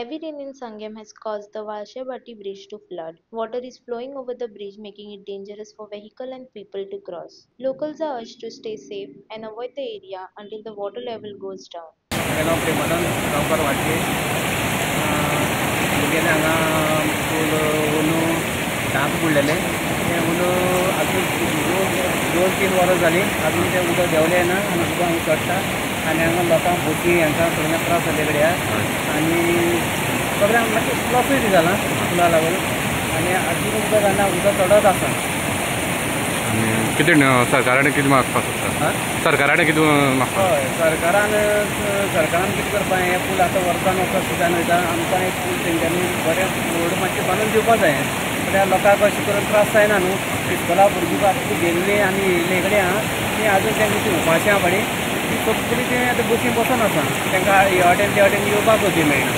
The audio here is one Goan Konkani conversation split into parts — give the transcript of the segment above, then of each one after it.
Heavy rain in Sanguem has caused the Valshe Bhati bridge to flood. Water is flowing over the bridge, making it dangerous for vehicle and people to cross. Locals are urged to stay safe and avoid the area until the water level goes down. म्हजें नांव प्रेमानंद गांवकार वाडगे. म्हगेलें हांगा पूल अंदू 10 बुडलेलें तें अंदू आजून 2-3 वरां जालीं आजून तें उदक देंवलें ना आनी उदक हांगा चडटा आनी हांगा लोकांक बोटी हांकां सगळ्यांक त्रास जाल्ले कडेन आहा आनी सगळ्यांक मातशें लॉसूय बी जाला पुला लागून आनी आजून उदक जायना, उदक चडत आसा. आनी कितें सरकारान कितें मागपाक सोदता? सरकारान कितें मागपाक? हय, सरकारान कितें करपाक हें पूल आतां वर्सान वर्सा सुद्दां वयता. आमकां एक पूल तेंच्यांनी बरें व्हड मातशें बांदून दिवपाक जाय, म्हळ्यार लोकांक अशें करून त्रास जायना न्हू. इस्कोला भुरगीं आतां गेल्लीं आनी येयल्ले कडेन आहा ती आजून तेंकां ती उपाशी आहा पळय, ती सगळीं ती आतां बसीन बसून आसा, तेंकां हे वाटेन ते वाटेन येवपाक गरजे मेळना,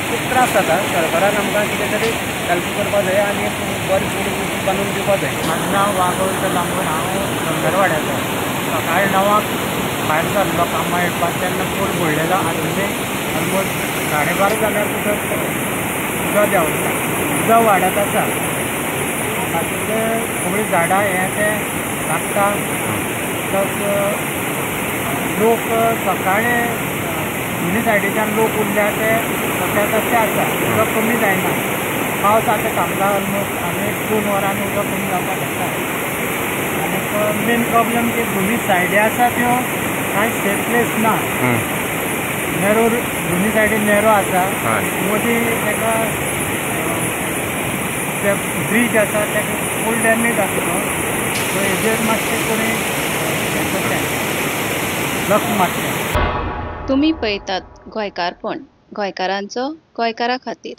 खूब त्रास जाता. सरकारान आमकां कितें तरी हेल्प करपाक जाय आनी एक बरें पूल बांदून दिवपाक जाय. म्हाजें नांव वाघोल लांबून, हांव धनगरवाड्याचो. सकाळीं 9 भायर सरलो कामां येवपाक तेन्ना पूल बुडलेलो. आजुनूय ऑलमोस्ट 12:30 जाल्यार उदक देंवना, उदक वाडत आसा. तातूंतले सगळीं झाडां हें तें लागता. प्लस लोक सकाळीं दोनी सायडीच्यान लोक उरल्या ते तशे तशे आसा, उदक कमी जायना. पावस आतां थांबला ऑलमोस्ट आनी 2 वरांनी उदक कमी जावपाक शकता. आनीक मेन प्रॉब्लम की दोनी सायडी आसा त्यो कांय सेफ प्लेस ना. नॅरो, दोनी सायडीन नॅरो आसा, मदीं ताका ते ब्रीज आसा ताका फूल डॅमेज आसा तो. सो हेजेर मातशें कोणी हें करचें, लक्ष मारचें. तुमी पळयतात गोंयकारपण, गोंयकारांचो गोंयकारा खातीर.